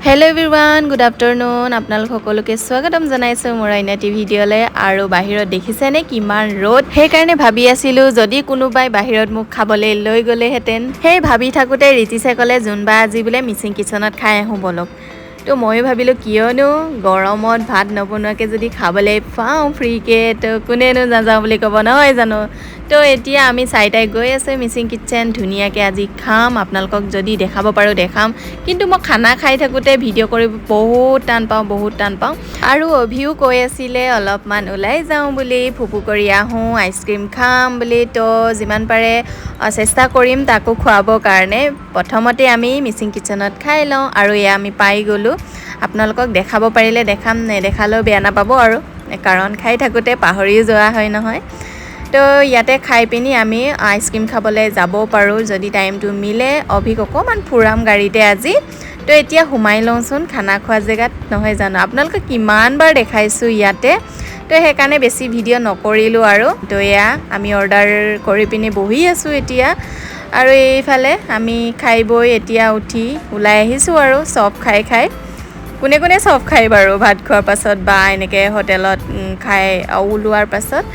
Hello' everyone, good afternoon. আপোনালোক সকলোকে স্বাগতম জনাইছোঁ মোৰ অন্য এটি ভিডিঅ'লৈ। আৰু বাহিৰত দেখিছেনে কিমান ৰ'দ? সেইকাৰণে ভাবি আছিলোঁ, যদি কোনোবাই বাহিৰত মোক খাবলৈ লৈ গ'লেহেঁতেন। সেই ভাবি থাকোঁতে ৰীতিছে ক'লে, "জোনবা, আজি বোলে মিচিং কিচেনত খাই আহোঁ ব'লক।" তো ময়ো ভাবিলোঁ, কিয়নো গৰমত ভাত নবনোৱাকৈ যদি খাবলৈ পাওঁ ফ্ৰীকৈ, তো কোনেনো নাযাওঁ বুলি ক'ব, নহয় জানো? তো এতিয়া আমি চাৰিটাই গৈ আছোঁ মিচিং কিটচেন। ধুনীয়াকৈ আজি খাম। আপোনালোকক যদি দেখাব পাৰোঁ দেখাম, কিন্তু মই খানা খাই থাকোঁতে ভিডিঅ' কৰিব বহুত টান পাওঁ, বহুত টান পাওঁ। আৰু অভিও কৈ আছিলে অলপমান ওলাই যাওঁ বুলি, ফুপু কৰি আহোঁ, আইচক্ৰীম খাম বুলি। তো যিমান পাৰে চেষ্টা কৰিম তাকো খুৱাবৰ কাৰণে। প্ৰথমতে আমি মিচিং কিটচেনত খাই লওঁ। আৰু এয়া আমি পাই গ'লোঁ। আপোনালোকক দেখাব পাৰিলে দেখাম, নেদেখালেও বেয়া নাপাব আৰু, কাৰণ খাই থাকোঁতে পাহৰিও যোৱা হয় নহয়। তো ইয়াতে খাই পিনি আমি আইচক্ৰীম খাবলৈ যাব পাৰোঁ, যদি টাইমটো মিলে। অভিক অকণমান ফুৰাম গাড়ীতে আজি। তো এতিয়া সোমাই লওঁচোন খানা খোৱা জেগাত, নহয় জানো? আপোনালোকে কিমান বাৰ দেখাইছোঁ ইয়াতে, তো সেইকাৰণে বেছি ভিডিঅ' নকৰিলোঁ আৰু। তো এয়া আমি অৰ্ডাৰ কৰি পিনি বহি আছোঁ এতিয়া। আৰু এইফালে আমি খাই বৈ এতিয়া উঠি ওলাই আহিছোঁ। আৰু চপ খাই খাই, কোনে কোনে চপ খায় বাৰু ভাত খোৱাৰ পাছত বা এনেকৈ হোটেলত খাই ওলোৱাৰ পাছত?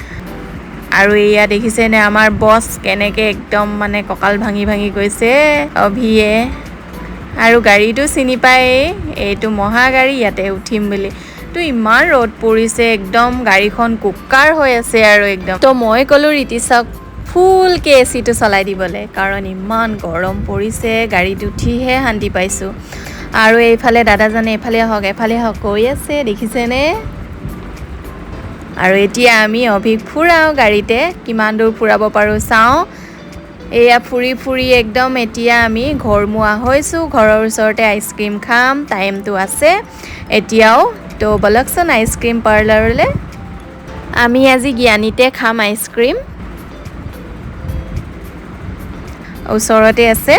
আৰু এয়া দেখিছেনে আমাৰ বছ কেনেকৈ একদম মানে কঁকাল ভাঙি ভাঙি গৈছে অভিয়ে। আৰু গাড়ীটো চিনি পায়েই, এইটো মহা গাড়ী, ইয়াতে উঠিম বুলি। তো ইমান ৰ'দ পৰিছে, একদম গাড়ীখন কুকাৰ হৈ আছে আৰু একদম। তো মই ক'লোঁ ৰীতিচক ফুলকৈ এচিটো চলাই দিবলৈ, কাৰণ ইমান গৰম পৰিছে, গাড়ীত উঠিহে শান্তি পাইছোঁ। আৰু এইফালে দাদাজনে এইফালে আহক, এফালে আহক কৈ আছে, দেখিছেনে? আৰু এতিয়া আমি অভিক ফুৰাওঁ গাড়ীতে, কিমান দূৰ ফুৰাব পাৰোঁ চাওঁ। এয়া ফুৰি ফুৰি একদম এতিয়া আমি ঘৰমুৱা হৈছোঁ। ঘৰৰ ওচৰতে আইচক্ৰীম খাম, টাইমটো আছে এতিয়াও। তো ব'লকচোন আইচক্ৰীম পাৰ্লাৰলৈ। আমি আজি জ্ঞানীতে খাম আইচক্ৰীম। ওচৰতে আছে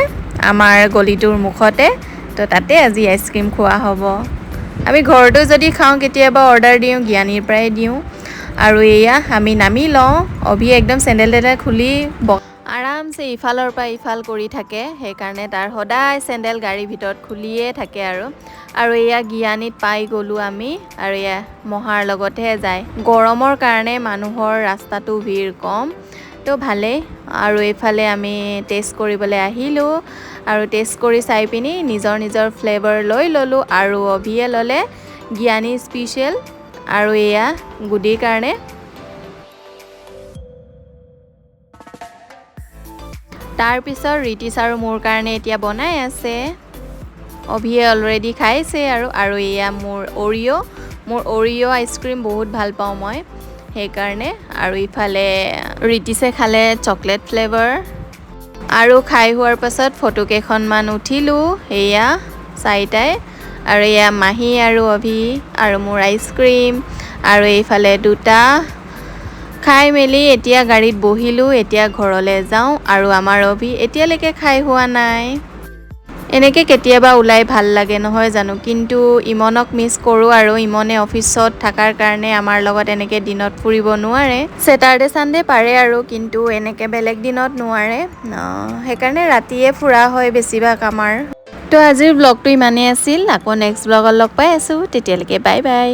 আমাৰ গলিটোৰ মুখতে। তো তাতে আজি আইচক্ৰীম খোৱা হ'ব। আমি ঘৰতো যদি খাওঁ, কেতিয়াবা অৰ্ডাৰ দিওঁ, জ্ঞানীৰ পৰাই দিওঁ। আৰু এয়া আমি নামি লওঁ। অভি একদম চেণ্ডেল তেণ্ডেল খুলি আৰামছে ইফালৰ পৰা ইফাল কৰি থাকে, সেইকাৰণে তাৰ সদায় চেণ্ডেল গাড়ীৰ ভিতৰত খুলিয়ে থাকে। আৰু আৰু এয়া জ্ঞানীত পাই গ'লোঁ আমি। আৰু এয়া মহাৰ লগতহে যায়। গৰমৰ কাৰণে মানুহৰ ৰাস্তাটো ভিৰ কম, তো ভালেই। আৰু এইফালে আমি টেষ্ট কৰিবলৈ আহিলোঁ আৰু টেষ্ট কৰি চাই পিনি নিজৰ নিজৰ ফ্লেভাৰ লৈ ল'লোঁ। আৰু অভিয়ে ল'লে জ্ঞানী স্পেচিয়েল আৰু এয়া গুডিৰ কাৰণে। তাৰপিছত ৰীতিছ আৰু মোৰ কাৰণে এতিয়া বনাই আছে। অভিয়ে অলৰেডি খাইছে। আৰু আৰু এয়া মোৰ অৰিঅ'। মোৰ অৰিঅ' আইচক্ৰীম বহুত ভাল পাওঁ মই, সেইকাৰণে। আৰু ইফালে ৰীতিছে খালে চকলেট ফ্লেভাৰ। আৰু খাই হোৱাৰ পাছত ফটো কেইখনমান উঠিলোঁ, এয়া চাৰিটাই। আৰু এয়া মাহী আৰু অভি আৰু মোৰ আইচক্ৰীম। আৰু এইফালে দুটা খাই মেলি এতিয়া গাড়ীত বহিলোঁ, এতিয়া ঘৰলৈ যাওঁ। আৰু আমাৰ অভি এতিয়ালৈকে খাই হোৱা নাই। এনেকৈ কেতিয়াবা ওলাই ভাল লাগে, নহয় জানো? কিন্তু ইমনক মিছ কৰোঁ। আৰু ইমনে অফিচত থকাৰ কাৰণে আমাৰ লগত এনেকৈ দিনত ফুৰিব নোৱাৰে। ছেটাৰডে ছানডে পাৰে আৰু, কিন্তু এনেকৈ বেলেগ দিনত নোৱাৰে। সেইকাৰণে ৰাতিয়ে ফুৰা হয় বেছিভাগ আমাৰ। তো আজিৰ ব্লগটো ইমানেই আছিল। আকৌ নেক্সট ব্লগত লগ পাই আছোঁ, তেতিয়ালৈকে বাই বাই।